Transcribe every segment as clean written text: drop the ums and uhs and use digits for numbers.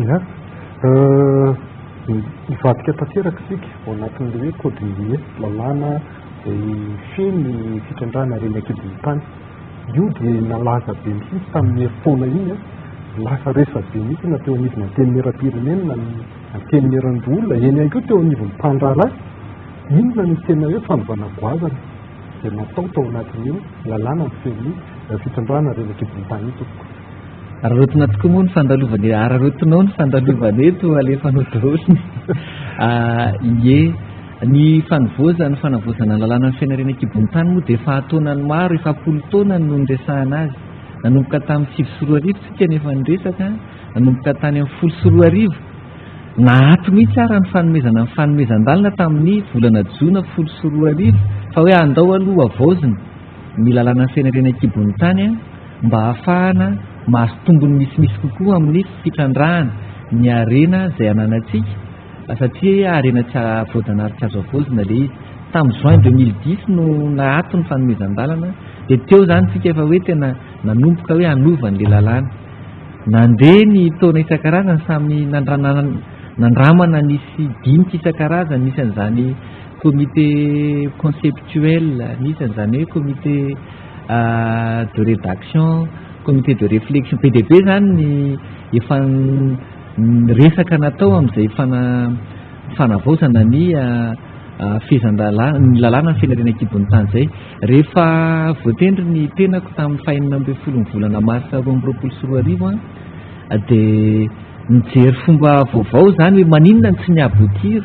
Ya. Nivadika tanteraka isika ao anatin'ilay hoe code minier, lalàna izay mifehy ny fitrandrahana harena an-kibon'ny tany. Io dia nalaza be mihitsy tamin'ny herintaona iny, lasa resabe mihitsy na teo anivon'ny antenimierampirenena na ny antenimierandoholona, eny ihany koa teo anivon'ny mpandraharaha. Inona no tena hoe fanovana goavana izay natao tao anatin'io lalàna mifehy ny fitrandrahana harena an-kibon'ny tany io tompoko? Araraotina tokoa moa ny fandalovana e, araraotinao ny fandalovana eto, alefanao daholo ny Ie, ny fanovozana, ny fanavaozana ny lalànan'ny fiainarena an-kibon'ny tany moa dia efa an-taonany maro, efa am-polo taonany no niresahana azy. Nanomboka tamin'ny 2009 tsika no efa niresaka, nanomboka tany amin'ny 2010. Naato mihitsy ara ny fanomezana ny fanomezan-dalana tamin'ny volana jona 2010 fa hoe andao aloha havaozina ny lalànan'ny fiainarena an-kibon'ny tany mba hahafahana mahazo tombony misimisy kokoa amin'ny fitrandrahana ny harena izay ananantsika satria harena tsy voajanahary tsy azo havaozina ilay izy. Tamin'ny juin 2010 no naato ny fanomezan-dalana dia teo izany tsika efa hoe tena nanomboka hoe hanova an'ilay lalàna. Nandeha ny taona isan-karazany samy nandramana nisy dinika isan-karazany, nisy an'izany comité conceptuel, nisy an'izany hoe comité de rédaction, comité de réflexion, be dia be izany ny efa resaka natao amin'izay fanavaozana ny fehezan-dalàna, ny lalàna ny fiainarena an-kibon'ny tany izay. Rehefa voatendry ny tenako tamin'ny fahenina ambin'ny folon'ny volana marsa 2022 dia nijery fomba vaovao izany hoe maninona no tsy ni-aboutir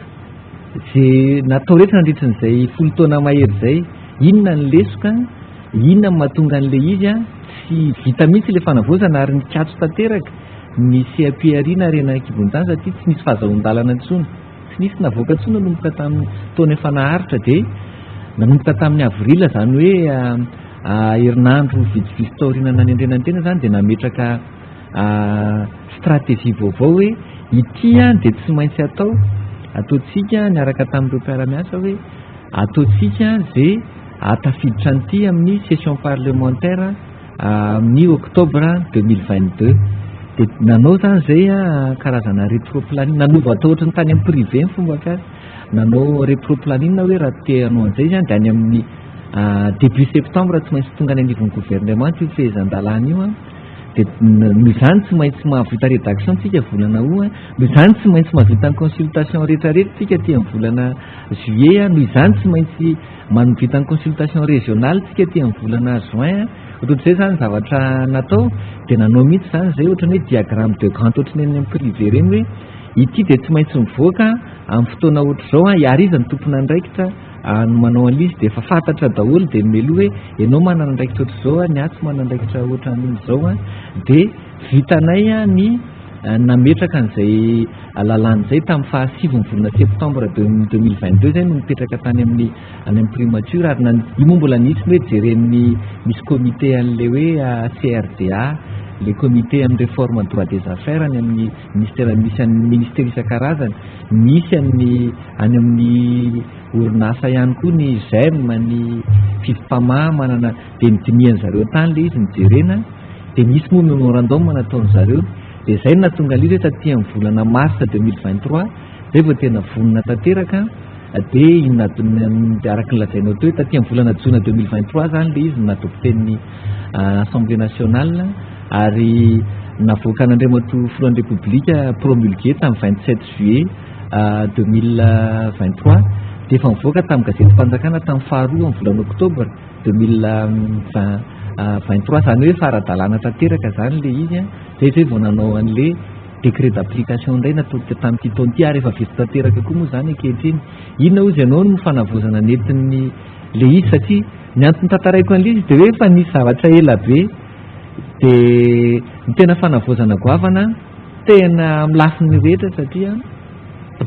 izay natao rehetra nandritra an'izay 10 taona mahery izay, inona ny lesoka, inona no mahatonga an'ilay izy tsy vita mihitsy ilay fanavaozana ary nikatso tanteraka ny seha-pihariana harena an-kibon'ny tany satria tsy nisy fahazahoan-dalana intsony, tsy nisy navoaka intsony nanomboka tamin'ny taona efa naharitra dia nanomboka tamin'ny avril izany hoe herinandro vitsivitsy taoriana nanendrena ny tena izany dia nametraka stratégie vaovao hoe ity dia tsy maintsy atao, ataontsika niaraka tamin'ireo mpiara-miasa hoe ataontsika izay ahatafiditra an'ity amin'ny session parlementaire amin'ny octobre 2022. Dia nanao izany izay karazana rétro-planning, nanova atao ohatran'ny tany amin'ny privé ny fomba fiasa, nanao rétro-planning hoe raha te hanao an'izay izany dia any amin'ny début septembre tsy maintsy tonga any anivon'ny gouvernement io fehezan-dalàna io. Dia noho izany tsy maintsy mahavita rédaction tsika volana août, noho izany tsy maintsy mahavita ny consultation rehetrarehetra tsika aty amin'ny volana juillet, noho izany tsy maintsy mahavita ny consultation régionale tsika aty amin'ny volana juin. Ohatrohatr'izay izany zavatra natao, dia nanao mihitsy izany izay ohatran'ny hoe diagramme de Gantt ohatran'ny any amin'ny privé ireny hoe ity dia tsy maintsy mivoaka amin'ny fotoana ohatr'izao, ary iza no tompon'andraikitra no manao an'ilay izy dia efa fantatra daholo dia mialoha hoe ianao manana andraikitra ohatr'izao, ny ahy tsy manana andraikitra ohatran'izao, dia vitanay ny nametraka an'izay lalàna izay tamin'ny fahasivin'ny volana septembre 2022 izay no nipetraka tany amin'ny any amin'ny primature ary io moa mbola nisy ny hoe jeren'ny misy comité an'ilay hoe CRDA, le comité amin'ny réforme droit des affaires any amin'ny ministère, misy an'ny ministère isan-karazany, misy an'ny any amin'ny orinasa ihany koa ny GEM, ny Fimpama manana, dia nodinihan-dry zareo tany ilay izy nojerena, dia nisy moa memorandum nataon-dry zareo, dia izay no nahatonga an'ilay izy hoe taty amin'ny volana mars 2023 izay vao tena vonona tanteraka, dia iny araka ny lazainao teo hoe taty amin'ny volana jona 2023 izany ilay izy no nadopten'ny Assemblée nationale ary navoakan'Andriamatoa Filohan'ny Repoblika promulgué tamin'ny 27 juillet 2023 dia efa nivoaka tamin'ny gazetim-panjakana tamin'ny faharoa amin'ny volana oktobra 2023, izany hoe efa ara-dalàna tanteraka izany ilay izy, izay izay vao nanao an'ilay décret d'application indray natolotra tamin'ity taona ity ary efa vita tanteraka koa moa izany ankehitriny. Inona hozy ianao no fanavaozana nentin'ny ilay izy satria ny antony tantaraiko an'ilay izy dia hoe efa nisy zavatra ela be dia ny tena fanavaozana goavana Tena amin'ny lafiny rehetra satria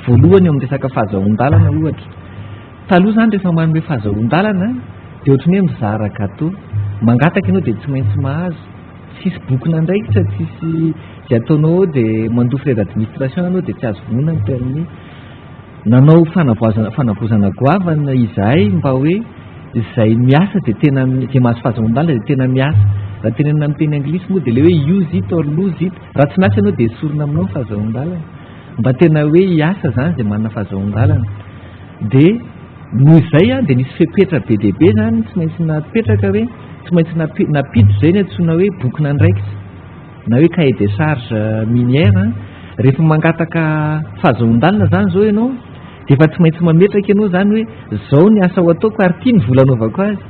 voalohany eo amin'ny resaka fahazahoan-dalana ohatra. Taloha izany rehefa manome fahazahoan-dalana dia ohatran'ny hoe mizara gâteau. Mangataka ianao dia tsy maintsy mahazo. Tsisy bokin'andraikitra, tsisy izay ataonao ao dia mandoa frais d'administration ianao dia tsy azo vonoina ny permis. Nanao fanavoazana fanavaozana goavana izahay mba hoe izay miasa dia tena izay mahazo fahazahoan-dalana dia tena miasa. Raha tenenina amin'ny teny anglisy moa dia ilay hoe use it or lose it. Raha tsy miasa ianao dia esorina aminao ny fahazahoan-dalana. Mba tena hoe hiasa izany izay manana fahazahoan-dalana. Dia noho izay dia nisy fepetra be dia be izany tsy maintsy napetraka hoe tsy maintsy nampiditra izay ny antsoina hoe bokin'andraikitra na hoe cahier des charges minière. Rehefa mangataka fahazahoan-dalana izany izao ianao dia efa tsy maintsy mametraka ianao izany hoe izao ny asa ho ataoko ary ity ny vola anaovako azy.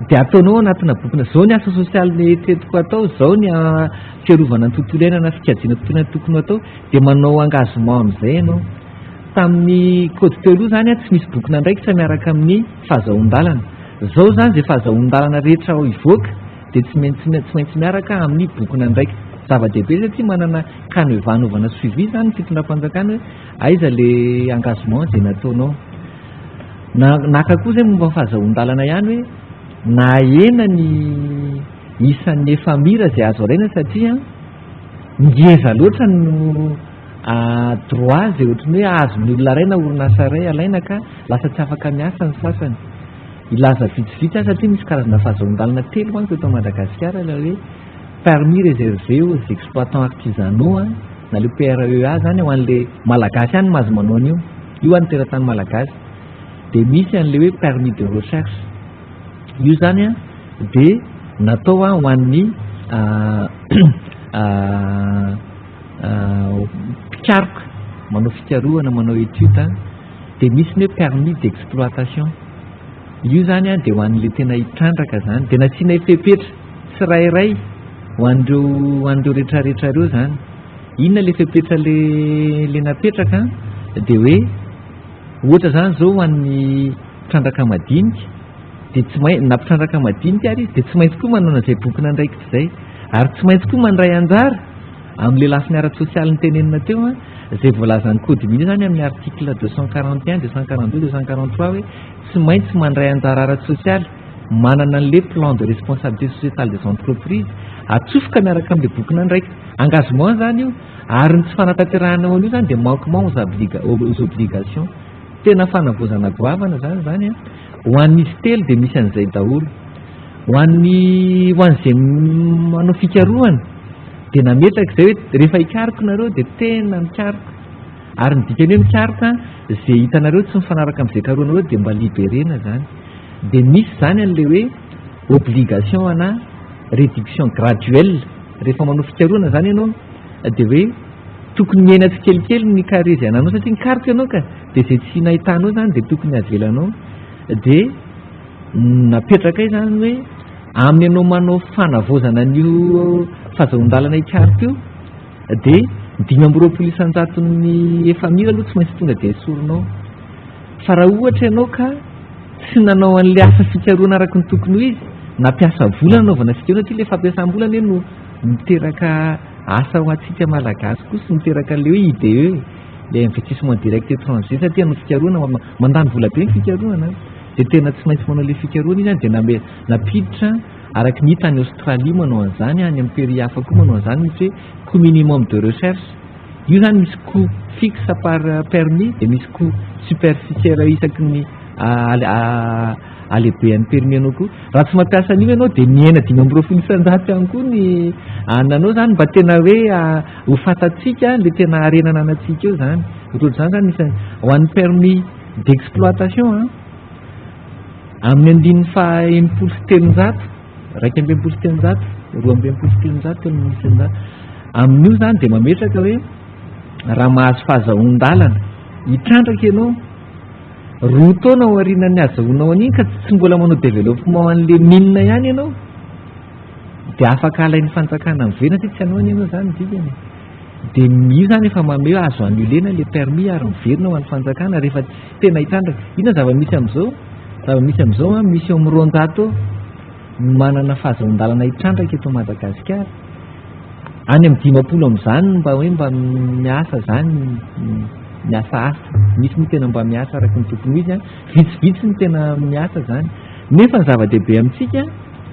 Dia ataonao anatina bokina, izao ny asa sosialy neritreretiko atao, izao ny fiarovana ny tontolo iainana, fikajiana tontolo iainana tokony ho atao, dia manao engagement amin'izay ianao. Tamin'ny code teo aloha izany tsy misy bokin'andraikitra miaraka amin'ny fahazahoan-dalana. Izao izany izay fahazahoan-dalana rehetra ao hivoaka dia tsy maintsy tsy maintsy miaraka amin'ny bokin'andraikitra. Zava-dehibe satria manana canevas anaovana suivi izany ny fitondram-panjakana hoe aiza le engagement izay nataonao. Na naka koa izay momba ny fahazahoan-dalana ihany hoe nahena ny isan'ny efamira izay azo alaina satria ngeza loatra no droit izay ohatran'ny hoe azon'ny olona iray na orinasa iray alaina ka lasa tsy afaka miasa ny sasany. Hilaza vitsivitsy aho satria misy karazana fahazahoan-dalana telo manko eto Madagasikara ilay hoe permis réservé aux exploitants artisanaux na le PREA zany ho an'le Malagasy ihany mahazo manao an'io. Io an'ny teratany Malagasy. Dia misy an'le hoe permis de recherche. Io zany dia natao ho an'ny mpikaroka manao fikarohana, manao étude. Dia misy ny hoe permis d'exploitation. Io zany dia ho an'le tena hitrandraka zany. Dia nasiana fepetra tsirairay ho an'ireo ho an'ireo rehetrarehetra ireo zany. Inona le fepetra le le napetraka? Dia hoe ohatra zany zao ho an'ny mpitrandraka madinika dia tsy maintsy na mpitrandraka madinika ary izy dia tsy maintsy koa manao an'izay bokin'andraikitra izay ary tsy maintsy koa mandray anjara amin'ilay lafiny ara-tsosialy notenenina teo izay voalazan'ny code minier zany amin'ny article 241, 242, 243 hoe tsy maintsy mandray anjara ara-tsosialy manana an'ilay plan de responsabilité sociétale des entreprises atsofoka miaraka amin'ilay bokin'andraikitra. Engagement zany io ary ny tsy fanatanterahana an'io zany dia manquement aux aux obligations. Tena fanavaozana goavana zany zany a. Ho an'izy telo dia misy an'izay daholo. Ho an'ny ho an'izay manao fikarohana dia nametraka izay hoe rehefa hikaroka nareo dia tena mikaroka. Ary ny dikany hoe mikaroka izay hitanareo tsy mifanaraka amin'izay karohanareo dia mba liberena zany. Dia misy zany an'ilay hoe obligation ana réduction graduelle. Rehefa manao fikarohana zany ianao dia hoe tokony mihena tsikelikely ny carré izay ananao satria nikaroka ianao ka dia izay tsy nahitanao zany dia tokony avelanao. Dia napetrakay zany hoe amin'ny ianao manao fanavaozana an'io fahazoan-dalana hikaroka io dia 25% efamira aloha tsy maintsy tonga dia esorinao. Fa raha ohatra ianao ka tsy nanao an'ilay asa fikarohana araka ny tokony ho izy, nampiasa vola nanaovana fikarohana satria ilay fampiasam-bola anie no miteraka asa ho antsika Malagasy koa sy miteraka an'ilay hoe IDE, ilay investissement direct étranger satria hanao fikarohana mandany vola be ny fikarohana dia tena tsy maintsy manao ilay fikarohana izy dia nampiditra araka ny hita any Australie manao an'izany, any amin'ny pays hafa koa manao an'izany misy hoe coût minimum de recherche. Io zany misy coût fixe par permis dia misy coût superficiel isaky ny halehibehan'ny permis anao koa. Raha tsy mampiasa an'io ianao dia mihena 25% ihany koa ny ananao zany mba tena hoe ho fantatsika le tena harena ananantsika eo zany. Ohatrohatr'izany zany misy ho an'ny permis d'exploitation amin'ny andininy faha 360, 361, 362, 363. Amin'io zany dia mametraka hoe raha mahazo fahazahoan-dalana hitrandraka ianao 2 taona ao aorianan'ny ahazahoanao an'iny ka tsy mbola manao développement an'le mine ihany ianao dia afaka alain'ny fanjakana miverina satria tsy anao anie ianao zany dikany. Dia io zany efa manome hoe azo annulena le permis ary miverina ho an'ny fanjakana rehefa tsy tena hitrandraka. Inona zava-misy amin'izao? Zava-misy amin'izao misy eo amin'ny 200 eo no manana fahazoan-dalana hitrandraka eto Madagasikara. Any amin'ny 50 amin'izany mba hoe mba miasa zany, miasa asa. Misy moa tena mba miasa araka ny tokony ho izy, vitsivitsy no tena miasa zany. Nefa ny zava-dehibe amintsika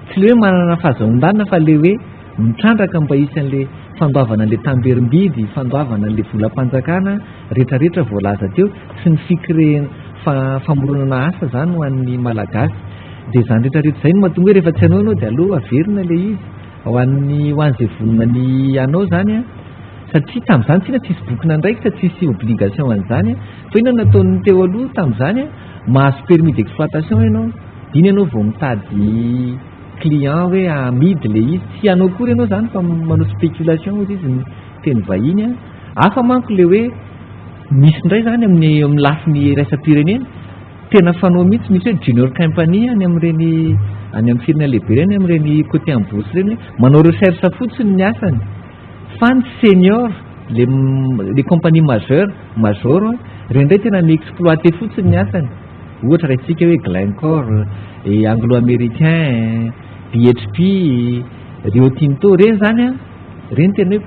tsy le hoe manana fahazoan-dalana fa le hoe mitrandraka mba hisy an'le fandoavana an'le tamberim-bidy, fandoavana an'le volam-panjakana rehetrarehetra voalaza teo sy ny fikirehana famoronana asa zany ho an'ny Malagasy. Dia izany rehetra rehetra izay no mahatonga hoe rehefa tsy hanao ianao dia aleo averina ilay izy ho an'ny ho an'izay vonona ny hanao izany an. Satria tamin'izany tsika tsisy bokin'andraikitra, tsisy obligation an'izany an. Fa inona no nataon'ny teo aloha tamin'izany an? Mahazo permis d'exploitation ianao, dia iny ianao vao mitady client hoe amidy ilay izy. Tsy hanao akory ianao izany fa manao spéculation hozy izy ny teny vahiny an. Hafa manko ilay hoe misy indray izany amin'ny amin'ny lafiny iraisam-pirenena, tena fanao mihitsy misy hoe junior company any amin'ireny any amin'ny firenena lehibe ireny, amin'ireny côté en bourse ireny hoe manao recherche fotsiny ny asany fa ny senior, les les compagnies majeures, major, ireny indray tena mi-exploiter fotsiny ny asany. Ohatra raisintsika hoe Glencore, Anglo Americain, BHP, Rio Tinto, ireny izany an, ireny tena hoe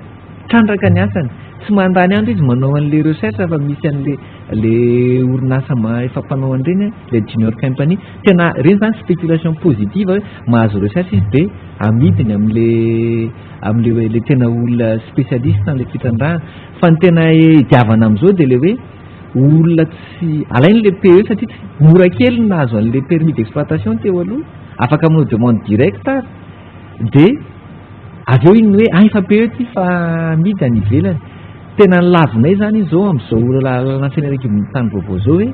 trandraka ny asany. Tsy mandany andro izy manao an'ilay recherche fa misy an'ilay le orinasa efa mpanao an'ireny, le junior company. Tena ireny izany spéculation positive hoe mahazo recherche izy dia amidiny amin'le amin'le le tena olona spécialiste amin'ilay fitrandrahana. Fa ny tena idiavana amin'izao dia ilay hoe olona tsy alainy le PE satria tsy mora kely ny nahazo an'ilay permis d'exploitation teo aloha, afaka manao demande directe ary dia avy eo iny hoe ah efa PE ity fa amidy any ivelany. Tena ny lavinay izany izao amin'izao lalàna feneriky tany vaovao izao hoe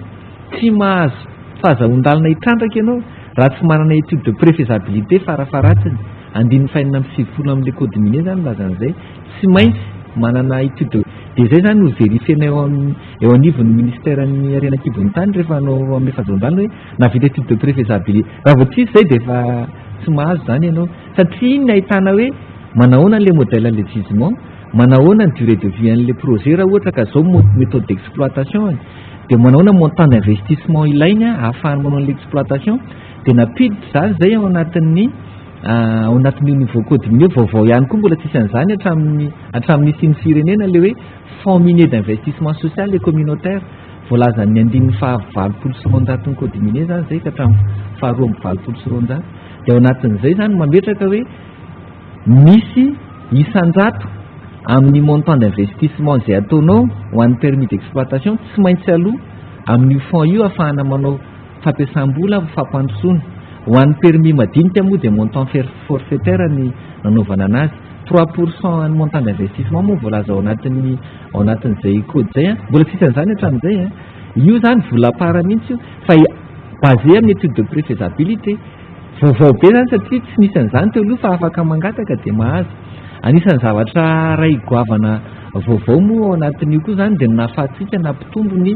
tsy mahazo fahazahoan-dalana hitrandraka ianao raha tsy manana étude de préfaisabilité farafaharatsiny. Andininy fahenina amby sivifolo amin'ilay code minier izany milaza an'izay. Tsy maintsy manana étude de dia izay izany no vérifier-na eo amin'ny eo anivon'ny ministèren'ny harena an-kibon'ny tany rehefa hanao amin'ny fahazoan-dalana hoe nahavita étude de préfaisabilité. Raha vao tsisy izay dia efa tsy mahazo izany ianao. Satria iny no ahitana hoe manahoana ilay modèle an'ilay gisement, manahoana ny durée de vie an'ilay projet raha ohatra ka izao méthode d'exploitation dia manahoana montant d'investissement ilainy ahafahany manao an'ilay exploitation. Dia nampiditra izany izay ao anatin'ny ao anatin'io nouveau code minier vaovao ihany koa, mbola tsisy an'izany hatramin'ny hatramin'ny nisian'ny firenena, ilay hoe fonds minier d'investissement social et communautaire voalazan'ny andininy faha-280 ny code minier izany izay ka hatramin'ny faha-282. Dia ao anatin'izay izany mametraka hoe misy isan-jato amin'ny montant d'investissement izay ataonao ho an'ny permis d'exploitation tsy maintsy aloha amin'io fonds io ahafahana manao fampiasam-bola fampandrosoana. Ho an'ny permis madinika moa dia montant forfaitaire ny nanaovana anazy, 3 % an'ny montant d'investissement moa voalaza ao anatin'ny ao anatin'izay code izay an. Mbola tsisy an'izany hatramin'izay an. Io izany vola para mihitsy io fa basé amin'ny étude de préfaisabilité. Vaovao be izany satria tsy nisy an'izany teo aloha fa afaka mangataka dia mahazo. Anisan'ny zavatra ray goavana vaovao moa ao anatin'io koa izany dia ny nahafahantsika nampitombo ny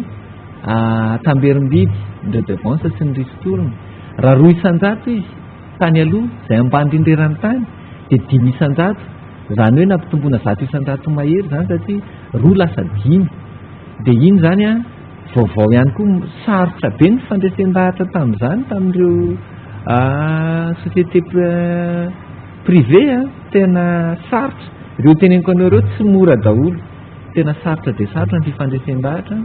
tamberim-bidy, ny redevance sy ny ristourne. Raha 2% izy tany aloha, izay ambany indrindra eran-tany, dia 5%. Izany hoe nampitomboana 100% mahery izany satria roa lasa dimy. Dia iny izany an, vaovao ihany koa, sarotra be ny fandresen-dahatra tamin'izany tamin'ireo société privée an, tena sarotra. Ireo teneniko anao ireo tsy mora daholo. Tena sarotra dia sarotra ny fifandresen-dahatra.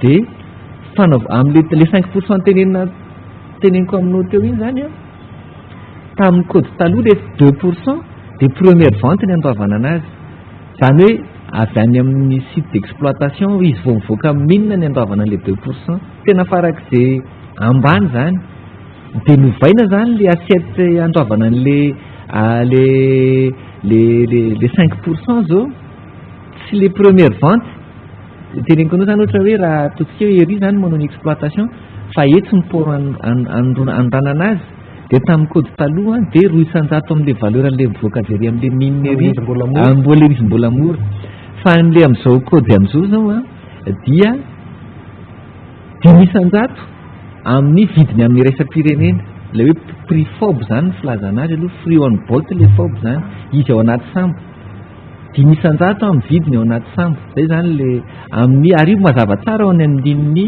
Dia fanaov-, amin'ilay le 5 % tenenina teneniko aminao teo iny izany an, tamin'ny code taloha le 2 % dia première vente ny andoavana anazy. Izany hoe avy any amin'ny site d'exploitation izy vao mivoaka amin'ny mine ny andoavana an'ilay 2 %. Tena farak'izay ambany izany. Dia novaina izany le assiette andoavana an'le le le le le 5 % zao, tsy le première vente. Teneniko anao izany ohatra hoe raha ataontsika hoe ery izany manao ny exploitation fa etsy ny port andranana azy, dia tamin'ny code taloha dia 2% amin'ilay valeur an'ilay mivoaka avy ery amin'ilay mine ery, Izy mbola mora. Mbola izy mbola mora. Fa an'ilay amin'izao code amin'izao zao an, dia 5% amin'ny vidiny amin'ny iraisam-pirenena. Ilay hoe prix FOB izany ny filazana azy aloha, free on board ilay FOB izany, izy ao anaty sambo. 5% amin'ny vidiny ao anaty sambo. Izay izany le amin'ny, ary io mazava tsara ao amin'ny andininy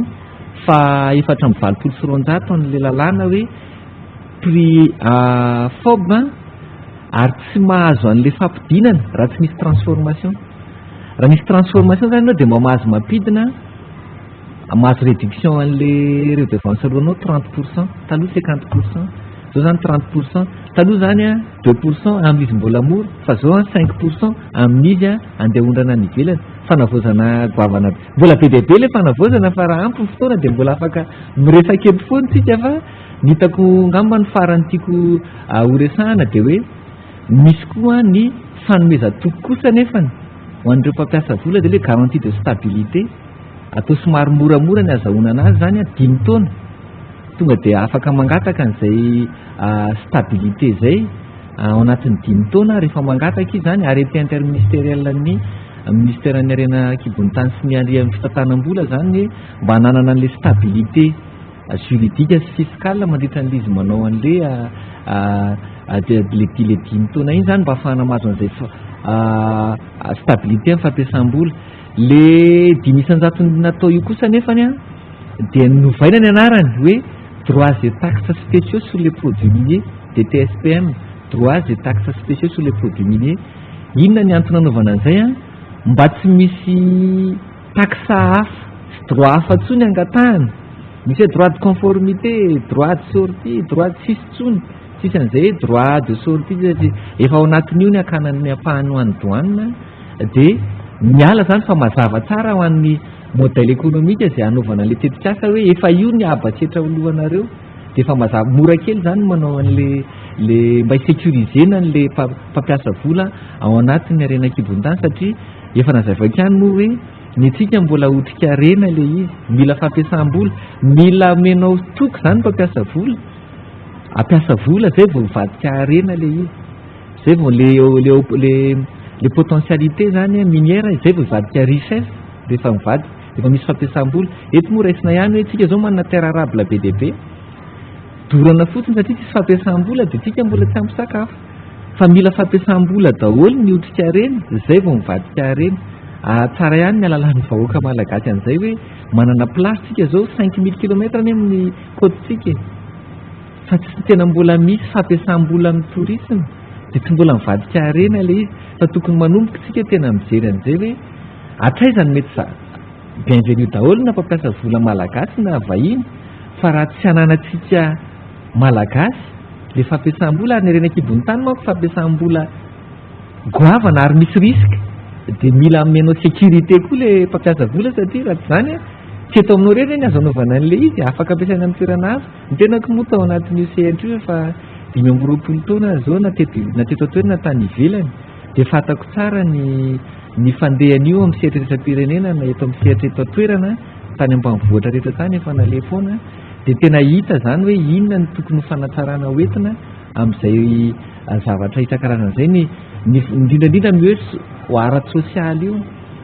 faha-284 an'ilay lalàna hoe prix FOB, ary tsy mahazo an'ilay fampidinana raha tsy misy transformation. Raha misy transformation izany ianao dia mba mahazo mampidina, mahazo réduction an'ilay redevance alohanao 30 %, taloha 50 %. Zao zany 30%. Taloha zany a 2% amin'izy mbola mora, fa zao a 5% amin'izy a andeha hondrana any ivelany. Fanavaozana goavana be. Mbola be dia be ilay fanavaozana fa raha ampy ny fotoana dia mbola afaka miresaka eto foana tsika, fa ny hitako angamba ny farany tiako horesahana dia hoe misy koa ny fanomezan-toky kosa nefany ho an'ireo mpampiasa vola, dia ilay garantie de stabilité. Atao somary moramora ny azahoana anazy zany a, 5 taona tonga dia afaka mangataka an'izay stabilité zay ao anatin'ny 5 taona. Rehefa mangataka izy zany, arrêté interministériel ny ministère ny harena an-kibon'ny tany sy ny amin'ny fitantanam-bola zany, mba hananana an'ilay stabilité juridique sy fiscale mandritra an'ilay izy manao an'ilay le 5 taona iny zany, mba ahafahana mahazo an'izay stabilité amin'ny fampiasam-bola. Le 5% natao io kosa nefany a dia novaina ny anarany hoe droits et taxes spéciaux sur les produits miniers, DTSPM, droits et taxes spéciaux sur les produits miniers. Inona ny antony anaovana an'izay a? Mba tsy misy taxe hafa sy droit hafa tsony angatahana. Misy hoe droit de conformité, droit de sortie, droit, tsisy tsony, tsisy an'izay hoe droit de sortie satria efa ao anatin'io ny akanan'ny ampahany ho an'ny douane, dia miala zany fa mazava tsara ho an'ny modèle économique izay hanaovana an'ilay tetikasa hoe efa io ny abatsetra ho lohanareo, dia efa mazava mora kely zany manao an'le le mba hisécurisena an'le mpampiasa vola ao anatin'ny harena an-kibon'ny tany, satria efa nazavaiko ihany moa hoe ny antsika mbola otrikarena le izy, mila fampiasam-bola, mila omenao toky zany mpampiasa vola, ampiasa vola zay vao mivadika harena le izy, zay vao le potentialité zany minière zay vao mivadika richesse rehefa mivadika, rehefa misy fampiasam-bola. Eto moa raisina ihany hoe tsika zao manana terre arable be dia be, dorana fotsiny satria tsisy fampiasam-bola, dia tsika mbola tsy ampy sakafo, fa mila fampiasam-bola daholo ny otrikarena zay vao mivadika harena. Tsara ihany ny alalan'ny vahoaka malagasy an'izay hoe manana plage tsika zao 5000 kilomètres any amin'ny côte-tsika e, fa tsy tena mbola misy fampiasam-bola amin'ny tourisme, dia tsy mbola mivadika harena ilay izy, fa tokony manomboka tsika tena mijery an'izay hoe hatraiza no mety bienvenue daholo na mpampiasa vola malagasy na vahiny, fa raha tsy ananantsika malagasy le fampiasam-bola, ary ny harena an-kibon'ny tany manko fampiasam-bola goavana ary misy risque, dia mila amenao sécurité koa le mpampiasa vola, satria raha tsy izany a tsy eto aminao irery ny azo anaovana an'ilay izy, afaka ampiasaina amin'ny toerana hafa. Ny tenako moa tao anatin'io sehatra io efa 25 taona zao, na teto an-toerana na tany ivelany, dia fantako tsara ny fandehan'io amin'ny sehatra iraisam-pirenena na eto amin'ny sehatra eto an-toerana, tany ambanivohitra rehetra tany efa naleha foana, dia tena hita zany hoe inona no tokony ho fanatsarana hoentina amin'izay zavatra isan-karazan'izay, ny indrindra indrindra ny hoe ara-tsosialy io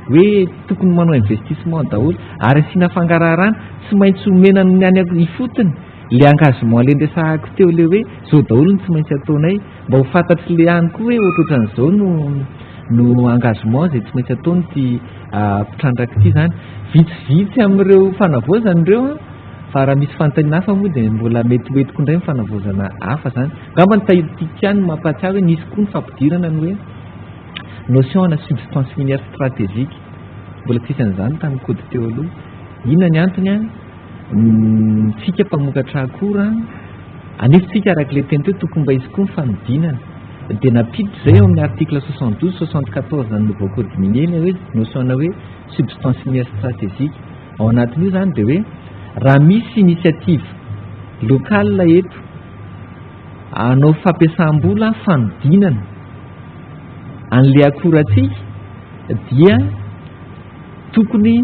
hoe tokony manao investissement daholo ary asiana fangaraharana, tsy maintsy omena ny any ifotony le engagement le ndresahako teo, le hoe zao daholo no tsy maintsy ataonay, mba ho fantatry le ihany koa hoe ohatrohatran'izao no engagement izay tsy maintsy ataony ty mpitrandraka ity zany. Vitsivitsy amin'ireo fanavaozana ireo a, fa raha misy fanontaniana hafa moa dia mbola mety ho entiko indray ny fanavaozana hafa zany. Angamba ny tahitiko ihany mampahatsiahy hoe nisy koa ny fampidirana ny hoe notion na substance minière stratégique, mbola tsisy an'izany tamin'ny code teo aloha. Inona ny antony a? Tsika mpamokatra akora, anefa tsika araka ilay teny teo tokony mba hisy koa ny fanodinana, dia nampiditra izay ao amin'ny article 72 74 ny nouveau code minier ny hoe notion na hoe substance minière stratégique. Ao anatin'io zany dia hoe raha misy initiative locale eto hanao fampiasam-bola fanodinana an'ilay akorantsika, dia tokony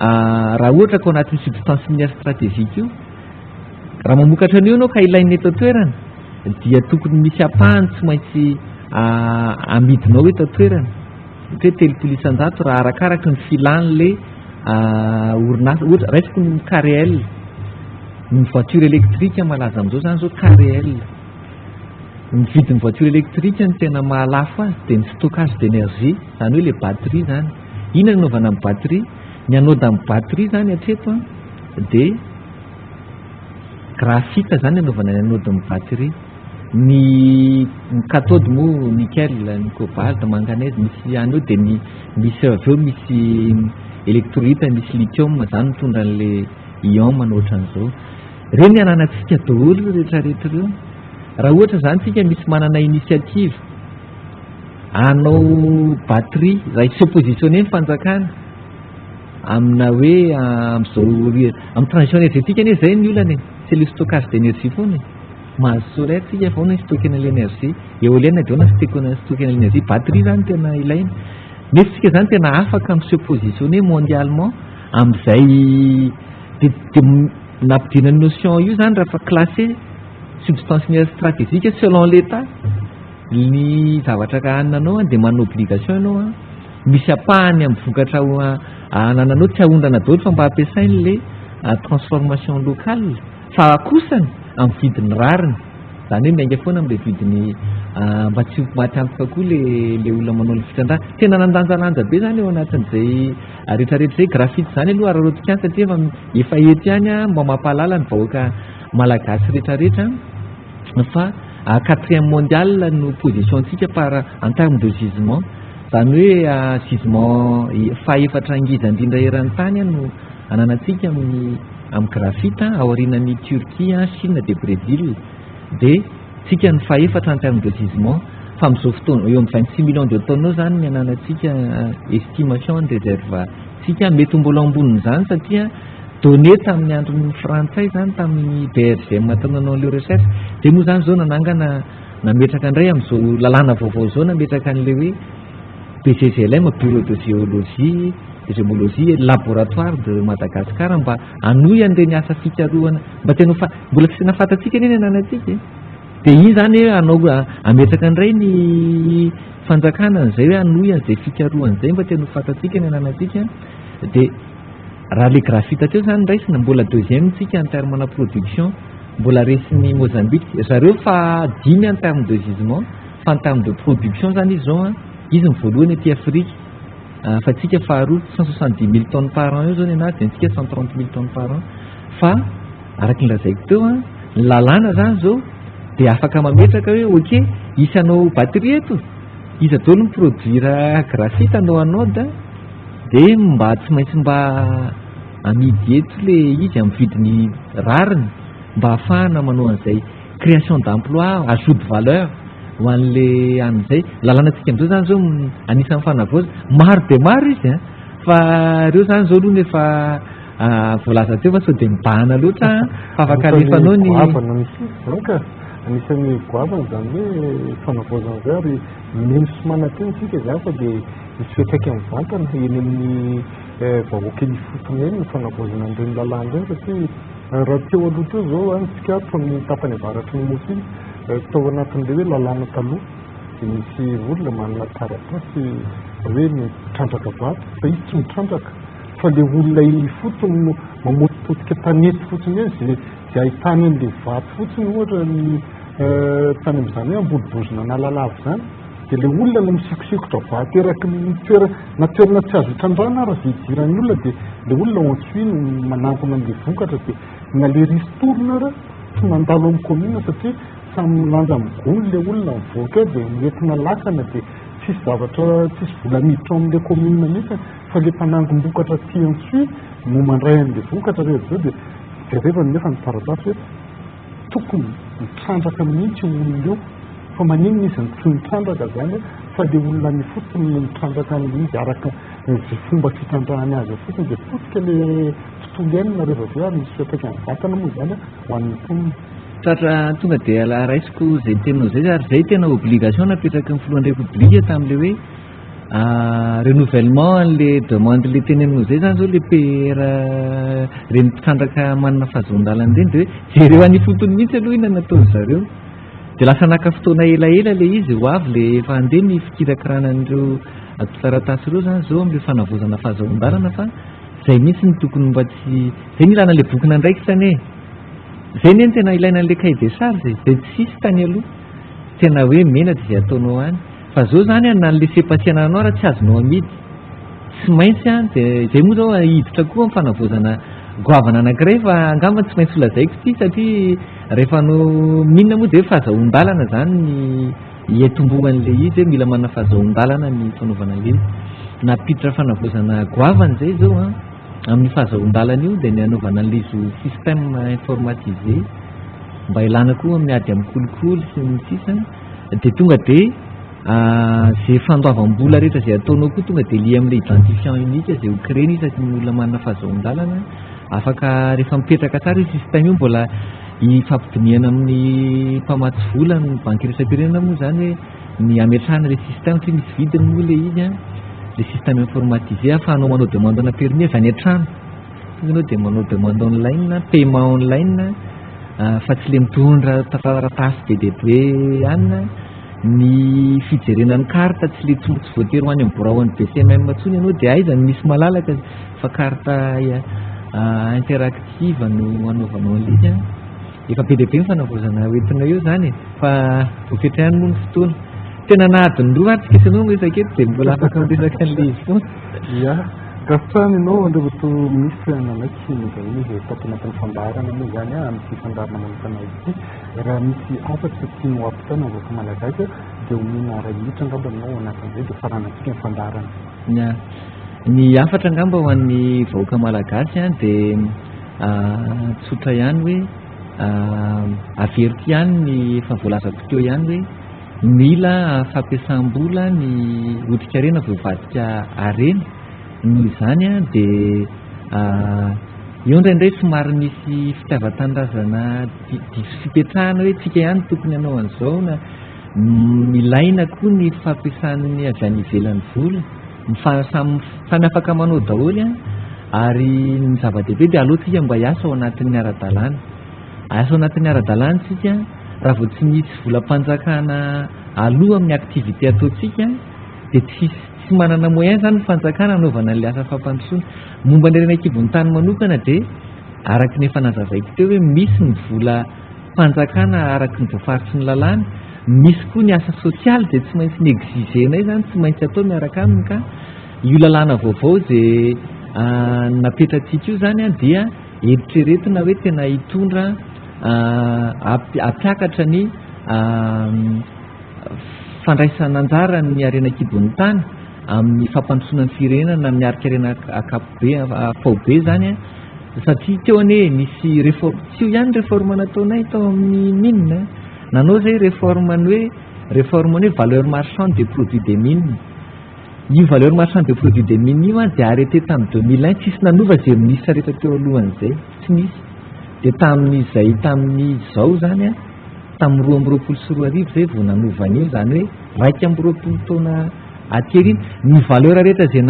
raha ohatra ka ao anatin'ny substance minière stratégique io, raha mamokatra an'io ianao ka ilain'ny eto an-toerana, dia tokony misy ampahany tsy maintsy amidinao eto an-toerana, ohatra hoe 30% raha arakaraka ny filan'ilay orinasa. Ohatra raisiko ny Caréel, ny voiture électrique malaza amin'izao zany zao Caréel. Ny vidin'ny voiture électrique no tena mahalafo azy dia ny stockage d'énergie, zany hoe le batterie zany. Inona no anaovana amin'ny batterie? Ny anode amin'ny batterie zany hatreto a dia graphite zany anaovana ny anode amin'ny batterie. Ny cathode moa nickel, ny cobalt, manganèse, misy ihany eo, dia ny misy avy eo misy électrolyte, misy lithium zany mitondra an'le ion manao ohatran'izao. Ireny ananantsika daholo rehetrarehetra ireo. Raha ohatra izany tsika misy manana initiative hanao batterie, raha se positionner ny fanjakana amina hoe amin'izao amin'ny transition énergétique anie izay ny olana e, c'est le stockage d'énergie foana e. Mahazo solaire tsika fa ahoana stockena l'énergie, éolienne dia ahoana stockena l'énergie, batterie izany tena ilaina. Nefa tsika izany tena afaka mi se positionner mondialement amin'izay dia dia nampidina ny notion io izany rehefa classé substance minière stratégique selon l'État ny zavatra ananao dia manana obligation ianao a misy ampahany amin'ny vokatra anananao tsy ahondrana daholo fa mba ampiasainy le transformation locale fa kosany amin'ny vidiny rariny, izany hoe miainga foana amin'ilay vidiny mba tsy ho maty antoka koa le le olona manao ny fitrandrahana. Tena nandanjalanja be izany eo anatin'izay rehetrarehetra izay. Graphite izany aloha araraotika ihany satria efa efa eto ihany mba mampahalala ny vahoaka malagasy rehetrarehetra fa quatrième mondial no position ntsika par en terme de gisement, izany hoe gisement fahaefatra ngeza indrindra eran-tany no ananantsika amin'ny amin'ny graphite aorianan'ny Turquie, Chine dia Brésil, dia tsika ny fahaefatra en terme de gisement. Fa amin'izao fotoana eo amin'ny 26 millions de tonnes eo izany ny ananantsika estimation ny réserve tsika, mety ho mbola ambonin'izany satria donné tamin'ny andron'ny frantsay izany tamin'ny BRGM tao nanao an'ilay recherche. Dia moa izany izao nanangana nametraka indray amin'izao lalàna vaovao izao nametraka an'ilay hoe BGGLM, Bureau de Géologie de Gémologie et Laboratoire de Madagascar, mba hanohy an'ireny asa fikarohana mba tena fa mbola tsy tena fantatsika anie ny ananantsika e. Dia iny izany hoe hanao hametraka indray ny fanjakana an'izay hoe hanohy an'izay fikarohana izay mba tena ho fantatsika ny ananantsika. Dia raha le graphite teo izany raisina, mbola deuxième tsika en terme na production, mbola resin'ny Mozambique zareo fa dimy en terme de gisement, fa en terme de production zany izy zao izy ny voalohany aty Afrika, fa tsika faharoa, 170 000 tonnes par an eo zao ny anazy, dia antsika 130 000 tonnes par an. Fa araka ny lazaiko teo ny lalàna zany zao dia afaka mametraka hoe ok, hisy hanao batterie eto, iza daholo ny produire graphite hanao anode, dia mba tsy maintsy mba amidy eto le izy amin'ny vidiny rariny mba ahafahana manao an'izay création d'emploi, ajout de valeur ho an'le an'izay lalàna antsika amin'izao zany zao anisan'ny fanavaozana maro dia maro izy a, fa ireo zany zao aloha nefa voalaza teo fa sao dia mibahana loatra fa afaka alefanao ny goavana mihitsy zany ka, anisan'ny goavana zany hoe fanavaozana zay, ary mino sy manantena isika zany fa dia misy fiantraikany mivantana eny amin'ny vahoaka eny ifotony eny ny fanavaozana an'ireny lalàna ireny, satria raha teo aloha teo zao ny tsikaritra amin'ny tapany avaratry ny nosy iny, tao anatin'ilay hoe lalàna taloha dia misy olona manana taratasy hoe mitrandraka vato fa izy tsy mitrandraka, fa le olona eny ifotony no mamotipotika tanety fotsiny eny, zay zay ahitany an'le vato fotsiny, ohatra ny tany amin'izany hoe Ambolobozona Analalava izany, dia le olona no misikosikotra vato eraky ny toerana, na toerana tsy azo itrandrahana ary zay idiran'ny olona, dia le olona ao Antsohihy no manangona an'le vokatra, dia na le ristourne ary tsy mandalo amin'ny commune satria samy milanja amin'ny gony le olona mivoaka eo, dia nentina lakana, dia tsisy zavatra, tsisy vola miditra ao amin'le commune mihitsy, fa le mpanangom-bokatra aty Antsohihy no mandray an'le vokatra rehefa avy eo, dia jerevany nefa ny taratasy hoe tokony mitrandraka mihitsy io olona io, fa maninona izy no tsy mitrandraka zany, fa le olona any ifotony no mitrandraka an'ilay izy araka izay fomba fitrandrahany azy eo fotsiny, dia potika le tontolo iainana rehefa avy eo, ary misy fiantraikany mivantana moa izany ho an'ny mponina. Tratra tonga dia raisiko izay teninao izay, ary izay tena obligation napetraky ny filohan'ny Repoblika tamin'ilay hoe renouvellement an'le demande le teneninao izay zany zao, le PR reny mpitrandraka manana fahazoan-dalana ireny, dia hoe jereo any ifotony mihitsy aloha inona nataony zareo. Dia lasa naka fotoana elaela le izy, ho avy le efa handeha ny fikirakirana an'ireo taratasy ireo zany zao amin'ilay fanavaozana fahazoan-dalana, fa zay mihitsy no tokony mba tsy zay ny ilana le bokin'andraikitra anie, zay anie no tena ilaina an'le cahier des charges, zay tsisy tany aloha, tena hoe menatra izay ataonao any. Fa zao zany na ny laissez-passer anananao raha tsy azonao amidy, tsy maintsy an, dia izay moa zao hiditra koa amin'ny fanavaozana goavana anankiray, fa angamba tsy maintsy holazaiko ity satria rehefa no minina moa dia hoe fahazahoan-dalana zany ny hiatombohan'ilay izy, hoe mila manana fahazahoan-dalana ny fanaovana ilay izy. Nampiditra fanavaozana goavana izay zao an, amin'ny fahazahoan-dalana io dia ny hanaovana an'ilay izy ho système informatisé. mba ilana koa amin'ny ady amin'ny kolikoly sy ny sisa, dia tonga dia izay fandoavam-bola rehetra izay ataonao koa tonga dia lié amin'ilay identifiant unique izay ho créer-na isaky ny olona manana fahazoan-dalana. Afaka rehefa mipetraka tsara io système io, mbola hifampidinihana amin'ny mpamatsy vola ny banky iraisam-pirenena moa izany hoe ny hametrahana ilay système, satria misy vidiny moa ilay izy an, ilay système informatisé ahafahanao manao demande ana permis avy any an-trano. Tonga ianao dia manao demande online, paiement online, fa tsy ilay mitondra taratasy be dia be any. Ny fijerena ny carte tsy ilay tsy voatery ho any amin'ny birao an'ny BCMM intsony ianao dia aiza no misy malalaka fa carte interactive no anaovanao an'ilay izy an. Efa be dia be ny fanavaozana hoentina eo izany e, fa voafetra ihany moa ny fotoana. Tena na adiny roa ary tsika sy ianao miresaka eto dia mbola afaka miresaka an'ilay izy foana. Ya, ankasitrahana ianao Andriamatoa Minisitra nanaiky ny vahiny izay tato anatin'ny fandaharana moa izany amin'ity fandaharana manokana ity. Raha misy hafatra tianao hampitaina ny vahoaka malagasy dia omena iray minitra angamba ianao ao anatin'izay dia faranantsika ny fandaharana. Ya, ny hafatra angamba ho an'ny vahoaka malagasy dia tsotra ihany hoe averiko ihany ny efa voalazako teo ihany hoe mila fampiasam-bola ny otrikarena vao hivadika harena. Noho izany dia eo indraindray somary misy fitiavan-tanindrazana diso fipetrahana hoe tsika ihany tokony hanao an'izao na ilaina koa ny fampiasan'ny avy any ivelany vola. Samy afaka manao daholo ary ny zava-dehibe dia aleo tsika mba hiasa ao anatin'ny ara-dalàna. Hiasa ao anatin'ny ara-dalàna tsika raha vao tsy misy volam-panjakana aloha amin'ny activité ataontsika dia tsy manana moyen izany ny fanjakana hanaovana an'ilay asa fampandrosoana. Momba ny harena an-kibon'ny tany manokana dia araka ny efa nazavaiko teo hoe misy ny volam-panjakana araka ny voafaritry ny lalàna, misy koa ny asa sosialy izay tsy maintsy ni-exiger-nay izany, tsy maintsy atao miaraka aminy ka io lalàna vaovao izay napetratsika io izany dia eritreretina hoe tena hitondra hampiakatra ny fandraisana anjara ny harena an-kibon'ny tany amin'ny fampandrosoana ny firenena na amin'ny harin-karena ankapobe faobe izany satria teo anie nisy réforme, tsy io ihany réforme nataonay tao amin'ny mine, nanao izay réforme ny hoe réforme ny hoe valeur marchande des produits des mines. Io valeur marchande des produits des mines io dia arrêté tamin'ny 2001, tsisy nanova izay ministre rehetra teo alohan'izay, tsy nisy. Dia tamin'izay tamin'izao izany tamin'ny 2022 izay vao nanova an'io, izany hoe 21 taona aty aoriana. Ny valeur rehetra izay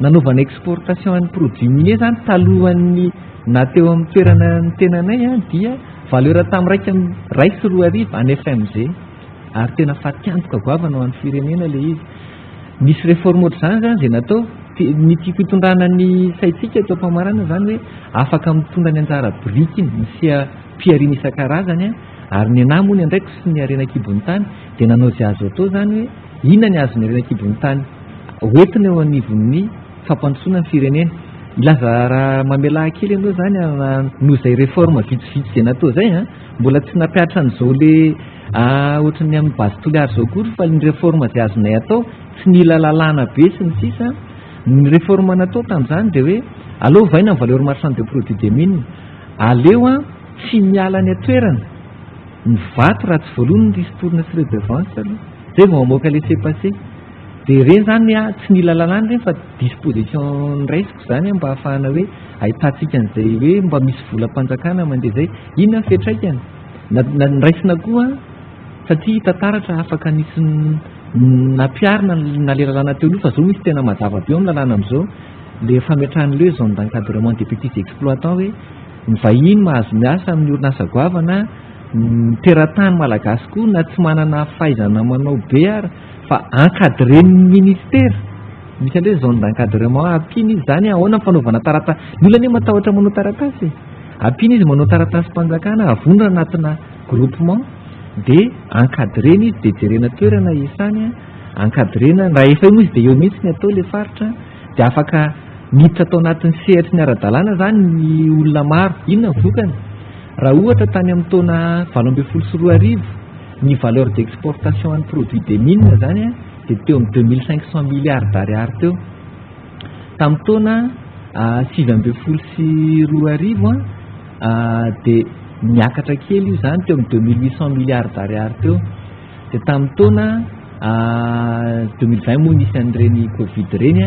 nanaovana exportation an'ny produit minier izany talohan'ny na teo amin'ny toerana ny tenanay dia valeur tamin'ny iraika amby iray sy roa arivo any FMG ary tena fatiantoka goavana ho an'ny firenena ilay izy. Nisy réforme ohatr'izany izany izay natao. Ny tiako hitondrana ny saintsika eto am-pamarana izany hoe afaka mitondra ny anjara birikiny ny seha-pihariana isan-karazany ary ny anahy moa ny andraikiko sy ny harena an-kibon'ny tany dia nanao izay azo atao izany hoe inona ny azon'ny harena an-kibon'ny tany hoentina eo anivon'ny fampandrosoana ny firenena. Hilaza raha mamelà kely ianao izany noho izay réforme vitsivitsy izay natao izay mbola tsy nampihatra an'izao le ohatran'ny amin'ny base Toliara izao akory fa ny réforme izay azonay atao tsy nila lalàna be sy ny sisa. Ny réforme natao tamin'izany dia hoe aleo ovaina ny valeur marchande des produits des mines, aleo tsy miala any an-toerana ny vato raha tsy voaloa ny ristourne sy redevance aloha, zay vao mamoaka laissez-passer. Dia ireny izany tsy nila lalàna ireny fa disposition noraisiko izany mba hahafahana hoe ahitantsika an'izay hoe mba misy volam-panjakana mandeha izay. Inona ny fiantraikany? Noraisina koa satria hita taratra afaka nisy nampiharina na ilay lalàna teo aloha fa izao misy tena mazava be ao amin'ny lalàna amin'izao ilay fametrahana ilay hoe zone d'encadrement des petits exploitants hoe ny vahiny mahazo miasa amin'ny orinasa goavana, ny teratany malagasy koa na tsy manana fahaizana manao be ary fa encadren'ny ministera, misy an'ilay hoe zone d'encadrement ampiana izy izany ahoana ny fanaovana taratasy, ny olona anie matahotra manao taratasy e, ampiana izy manao taratasim-panjakana, avonina anatina groupement dia encadrena izy dia jerena toerana isany, encadrena, raha efa eo moa izy dia eo mihitsy ny atao ilay faritra dia afaka miditra tao anatin'ny sehatry ny ara-dalàna izany ny olona maro. Inona ny vokany? Raha ohatra tany amin'ny taona 2018 ny valeur d'exportation an'ny produit des mines izany dia teo amin'ny 2500 milliards d'ariary teo. Tamin'ny taona 2019 dia niakatra kely io izany teo amin'ny 2800 milliards d'ariary teo. Dia tamin'ny taona 2020 moa nisy an'ireny Covid ireny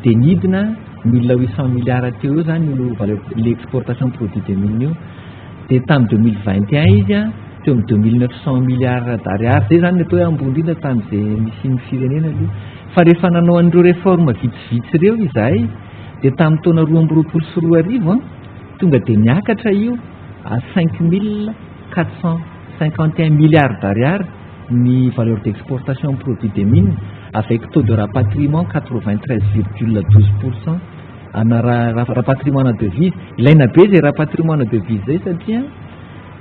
dia nidina 1800 milliards teo eo izany io valeur l'exportation produit des mines io. Dia tamin'ny 2021 izy teo amin'ny 2900 milliards d'ariary. Izay izany ny atao hoe ambony indrindra tamin'izay nisian'ny firenena aloha. Fa rehefa nanao an'ireo réforme vitsivitsy ireo izahay dia tamin'ny taona 2022 tonga dia niakatra io à 5451 milliards d'ariary ny valeur d'exportation produit des mines avec taux de rapatriement 93,12% ana rapatriement na devise. Ilaina be izay rapatriement na devise izay satria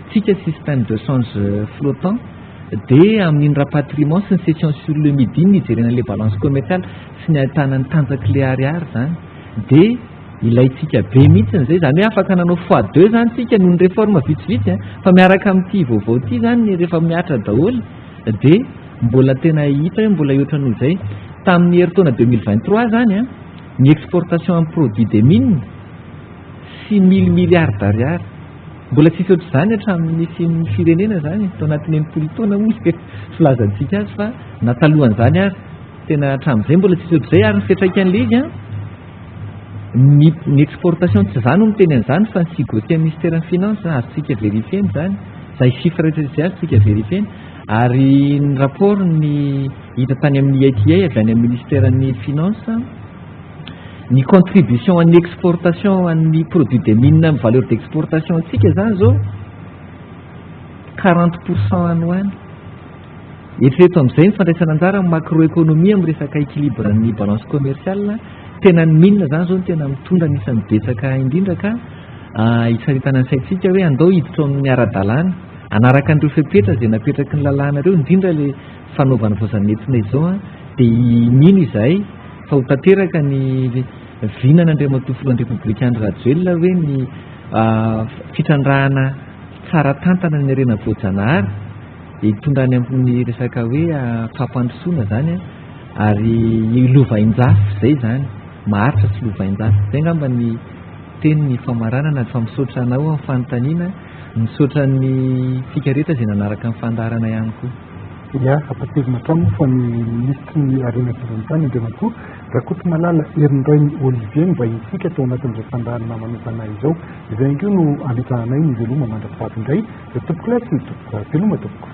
tsika système de change flottant dia amin'iny rapatriement sy ny cession sur le midi ny hijerena le balance commerciale sy ny ahitana ny tanjak'ilay ariary izany dia ilaintsika be mihitsy izay. Izany hoe afaka nanao fois deux izany tsika noho ny réforme vitsivitsy fa miaraka amin'ity vaovao ity izany rehefa mihatra daholo dia mbola tena hita hoe mbola hihoatra noho izay. Tamin'ny herintaona 2023 izany ny exportation en produit des mines 6000 milliards d'ariary. Mbola tsisy ohatr'izany hatramin'ny nisian'ny firenena izany tao anatin'ny 60 taona moa izay filazantsika azy fa na talohan'izany ary tena hatramin'izay mbola tsisy ohatr'izay. Ary ny fiantraikan'ilay izy ny exportation tsy izany no miteny an'izany fa ny SIGOSI amin'ny ministère ny finance azontsika vérifier izany, izay chiffre rehetra izay azontsika vérifier. Ary ny rapport ny hita tany amin'ny IATA avy any amin'ny ministère ny finance ny contribution an'ny exportation an'ny produit des mines amin'ny valeur d'exportation antsika izany izao 40% any ho any. Eritrereto amin'izay ny fandraisana anjara amin'ny macroéconomie amin'ny resaka équilibre ny balance commerciale. Tena ny mine izany izao no tena mitondra anisan'ny betsaka indrindra ka hisaritana ny saintsika hoe andao hiditra ao amin'ny ara-dalàna hanaraka an'ireo fepetra izay napetraky ny lalàna ireo, indrindra ilay fanaovana voazanentina izao dia mino izahay fa ho tanteraka ny vinan'Andriamatoa Filohan'ny Repoblika Andry Rajoelina hoe ny fitrandrahana tsara tantana ny harena voajanahary dia hitondra any amin'ny resaka hoe fampandrosoana izany ary lovainjafy izay izany maharitra sy lovainjafy. Izay angamba ny teny ny famaranana fa misaotra anao amin'ny fanontaniana, misaotra ny tsika rehetra izay nanaraka ny fandaharana ihany koa. Ya, ampahatsiahivina hatrany moa fa ny minisitry ny harena an-kibon'ny tany Andriamatoa Rakotomalala Herindrainy Olivier no vahintsika tao anatin'izao fandaharana manokana izao. Izay ihany koa no ametrahanay ny veloma mandra-pihavy indray. Tompokolahy sy tompokovavy, veloma tompoko.